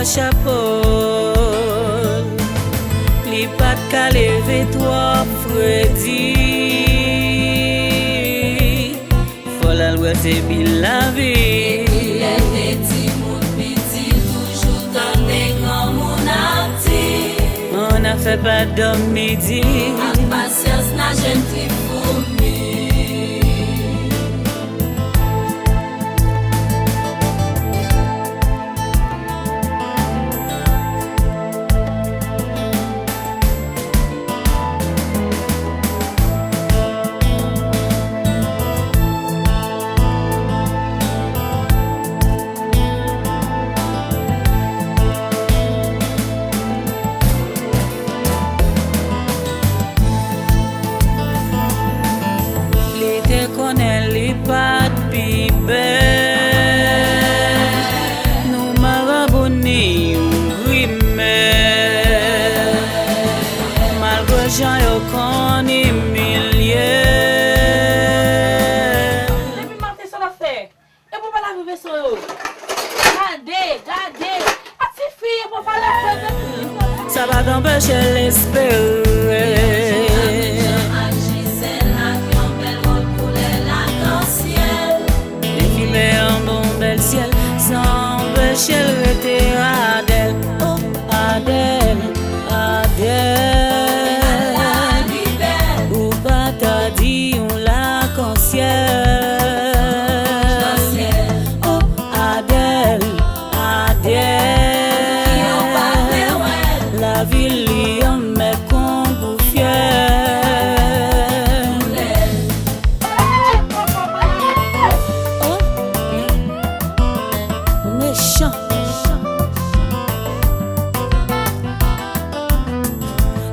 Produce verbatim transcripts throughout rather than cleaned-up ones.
Chapo l, li pa t ka leve twò fredi. Fò l al wè se bil lavi. Depi lè l te timoun piti, l toujou tande granmoun ap di, ann afè pa dòm midi. Ak pasyans n a jwenn tri foumi. Li te konnen li pa t pi bèl. Nou marabout ni yon grimè. Malgre jan yo konn imilye. Depi maten, sa l ap fè? E pou pa lave veso yo. Gade, gade. A ti fi, e pou pa lave veso. Sa pa t anpeche l espere. Depi lè an bon bèl syèl, sa anpeche l rete Adèl. Oh, Adèl, Adèl. Ou pa ta di yon lakansyèl. Oh, Adèl, Adèl. Lavi li anmè kon gou fyèl. Oh, mechan.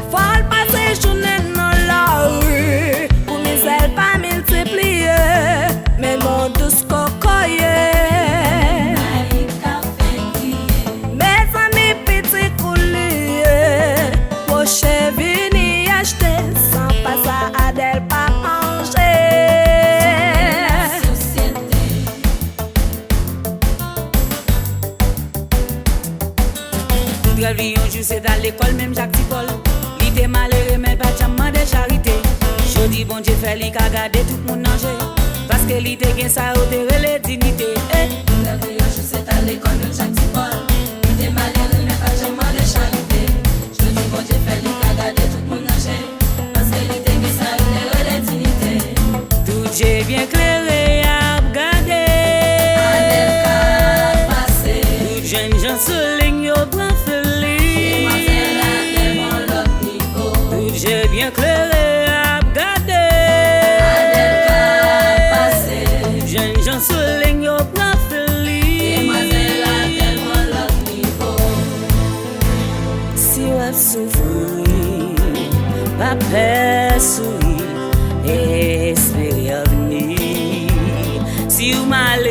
Fò l pase jounen nan lari pou mizè l pa miltipliye. Men bon dous kokoye. Mezanmi, piti kou li ye. Pwoche vini achte, san pa sa Adèl pa manje. Tout rèv li yon jou se t al lekòl menm jan ak Ti Pòl. Li te malere men l pa t janm mande charite. Jodi Bondye fè li ka gade tout moun nan je. Paske li te gen sa yo te rele dinite. Eh. Tout rèv li yon jou se t al lekòl menm jan ak Ti Pòl. Li te malere men l pa t janm mande charite. Jodi Bondye fè li ka gade tout moun nan je. Paske li te gen sa yo te rele dinite. Tout je byen klere ap gade. Anèl k ap pase. Tout jènjan sou liy yo pran foli. Demwazèl la tèlman lòt nivo. Tout je byen klere ap gade. Anèl k ap pase. Tout jènjan sou liy yo pran foli. Demwazèl la tèlman lòt nivo. Si w ap soufri, pa pè souri, espere avni. Si w malere,